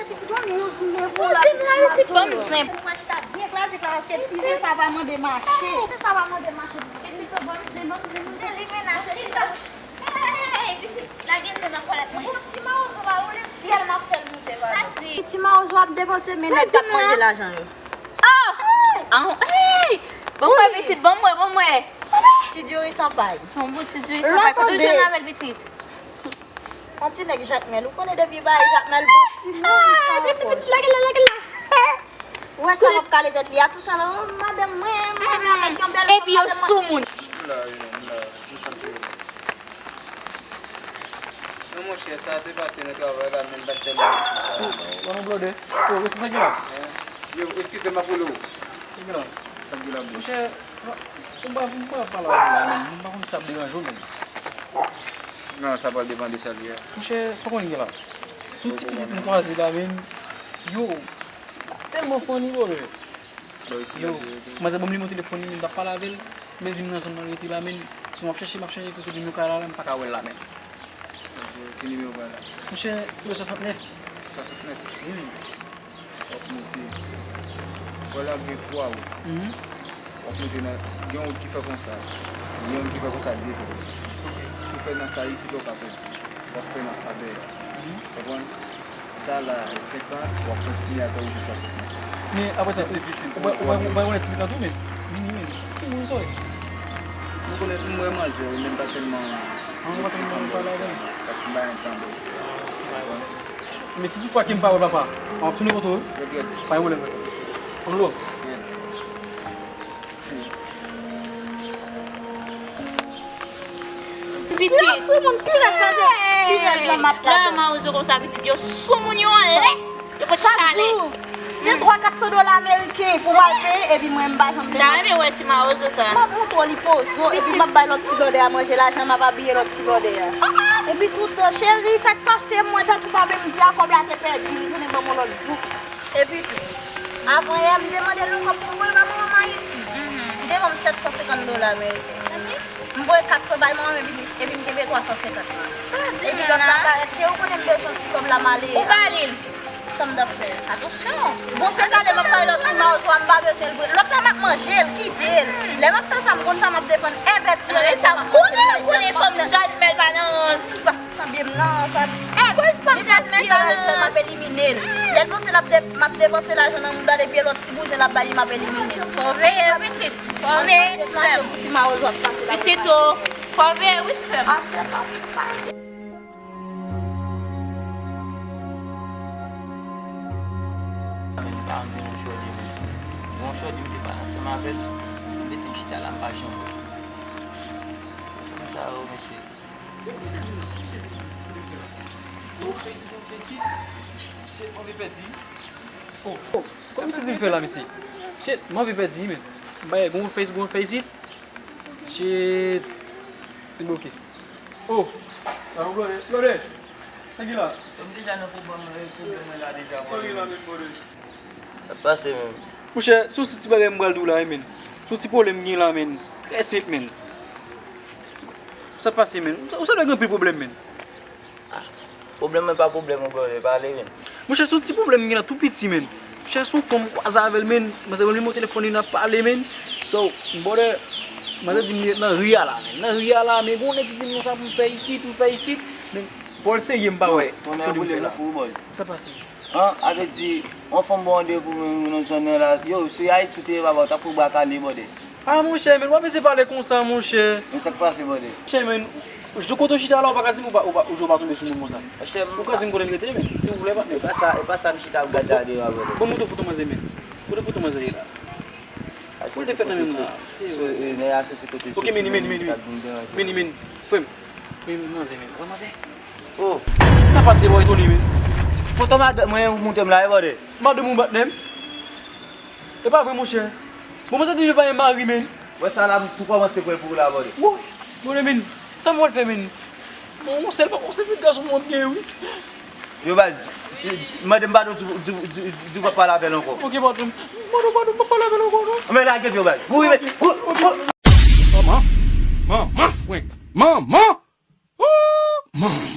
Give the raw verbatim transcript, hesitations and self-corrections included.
Pitit, yon news m gen pou ou la, pitit, m ap tann ou. Pitit, ban m zen. Mwen chita byen klasik la, paske ti zen sa pa mande mache. Ti zen sa pa mande mache, pitit. Pitit, ban m zen, ban m zen, ban m zen. Se li mennen, se li ta mouche. Hey, pitit, lage zen nan kòlèt mwen. Bon, ti mawozo la, woule syèl, m ap fè l moute, papa. Ti mawozo ap depanse, men nèg k ap manje lajan yo. Oh! Ah, hey! Ban mwen, pitit, ban mwen, ban mwen. Ti diri san pay. Se yon bon ti diri san pay. Kote w jwenn avè l, pitit? Yon ti nèg Jakmèl, ou konnen depi bay Jakmèl bon ti moun sa ankò. Pitit, pitit, lage l la, lage l la. Ou wè sa m ap kale tèt li a toutan la, oh, madanm mwen, mwen avèk yon bèl fanm, madanm mwen. Epi yo soumoun. M la, wi, m la, m santi yo. Non, monchè, sa te pase nan travay la, menm pa t tèlman piti sa. Oh, oh, non, blòdè. Oh, se sa ki la? Hein? Yo, eskize m, m ap rele w. Sa ki la? Sa ki la, bro? Monchè, sa, m pa, m pa pale avè w la, menm. M pa konn si sa ap deranje w, menm. Non, sa pral depann de sa l ye. Monchè, sa w konn gen la. Sou ti pitit m kwaze la, menm. Yo, tèlman funny, bro. Yo, manzè ban m nimewo telefòn li, m t ap pale avè l, men l di m nan zòn nan l rete la, men si m ap chèche, m ap chèche kote nimewo kay la, la, m pa ka wè l la, men. Ki nimewo kay la? Monchè, se le swasantnèf. Swasantnèf? Wi, wi. W ap moute. Wè la gen twa wout. Mhm. W ap moute nan, gen yon wout ki fè konsa. Gen yon ki fè konsa, de fè konsa. Ok. Si w fè nan sa isit la, w ka pèdi. W ap fè nan sa dèyè a. Mhm. Konprann? Sa la, e senkant, w ap kontinye atè w jis a senkant. Men apre sa, ou pa konnen ti pitit la tou, men vini, men timoun sa w ye. Mwen konnen, mwen wè manzè, wi, men m pa tèlman konn sa, paske m pa gen tan bò isit la. Men si toutfwa ke m pa wè papa, m ap tounen kote w, wi. Red, red. Pa gen pwoblèm, frè. One love. Red. Si. Pitit. Si yo soumoun pi rèd pase pi rèd nan mat la. Lè mawozo konsa, pitit, yo soumoun yo anlè. Yo pot chale. Se twa kat san dola ameriken pou m al peye, epi mwen m pa janm peye. M ta renmen wè ti mawozo sa. M ap montre w li pozo, epi m ap bay lòt ti blòdè a manje lajan, m ap abiye lòt ti blòdè a. Epi tou, cheri, sa k pase, mwen tèt ou pa menm di a, kòb la te pèdi, li tounen ban m yon lòt jou. Epi tou, avan yè, m te mande l yon kòb pou l voye ba manman m Ayiti. Mhm. Li te ban m sèt san senkant dola ameriken. M voye kat san bay manman m, epi, epi m kenbe twa san senkant la. Epi lòt la parèt, cheri, ou konnen m bezwen ti kòb la, m ale. Ou ba li l? Sa m t ap fè? Atansyon. Bon, se kale m ap bay lòt ti mawozo a, m pa bezwen l vre. Lòt la m ap manje l, kite l. Lè m ap fè sa, m konn sa m ap defann envèti anlè sa m ap manje l. Konnen, konnen fanm Jadmèl pa nan rans. Tanbye m nan sa. Èd! Li pa tire, l fè m ap elimine l. Lè l panse l ap de-, m ap depanse lajan nan mouda l, epi e lòt ti bouzen l ap ba li, m ap elimine l. Fò w veye, pitit. Fò w veye, sè m. Pou ti mawozo ap pase la. Pitit o, fò w veye, wi, sè m. Atchè, pa, pa. Mwen pa renmen yon chòlè, men yon chòlè m te pale ansanm avè l, li mete m chita la, m pa janm wè. Fanm sa yo, mesye. Kòman misye di m fè la, mesye? Shit, m anvi pèdi, men. Bay, gon Face, gon Face it. Shit. Li bloke. Oh. Alò, blòdè, blòdè. Sa ki la? M deja nan pwoblèm, pwoblèm mwen la deja. Sa ki la menm, blòdè? Sa pase menm? Monchè, se yon ti bagay m pral di w la, men. Se yon ti pwoblèm m gen la, men. Trè senp, men. Sa pase, men? Ou sa, ou sa dwe gen anpil pwoblèm, men. Ah, pwoblèm mwen pa pwoblèm ou, brother, pale, men. Monchè, se yon ti pwoblèm m gen la tou piti, men. Monchè, se yon fanm m kwaze avè l, men. Manzè ban m nimewo telefòn li, n ap pale, men. So, brother, manzè di m li nan ri a la, men. Nan ri a la, men gon nèg ki di m konsa pou m fè isit, pou m fè isit. Men, Paul serye m pa wè. Tonè boule nou fou, boy. Sa pase? An, avè di, yon fanm ba w randevou nan zòn nan la. Yo, se Ayiti ou te ye, papa, w t ap pran bwa kale, brother. Ah, monchè, men w ap ese pale konsa, monchè. Men sa k pase, brother? Monchè, men, kote w chita la, ou pa ka di m ou pa, ou pa, ou pa tonbe sou moun konsa. Monchè, m... Ou ka di m kote m rete, men, silvouplè, patnè. E pa sa, e pa sa m chita ap gade la deyò a, brother. Bon, montre foto manzè, men. Kote foto manzè ye la? Pou l te fèt nan menm nan. Se, e, nèg la soti kote l soti. Ok, men, men, men, men. Men, men, frè m. Men, men, manzè, men. Wè manzè. Oh. Sa pase, boy, Tony, men? Foto madanm mwen ou montre m la, e, brother? Madanm ou bat menm? E pa vre, monchè. Bon, manzè di li pa gen mari, men. Wè sa la, m tou kòmanse kwè pou ou la, brother. Woy, brother, men. Sa m pral fè, men? Yon sèl, yon sèl pitit gason mwen gen, wi. Yo, baz, mande m padon, di, di, di, di w p ap pale avè l ankò. Ok, padon. Padon, padon, m p ap pale avè l ankò, non. Men lage m yo, baz. Kouri, men. Kouri, kouri. Manman, manman, frenk. Manman! Ooh, manman!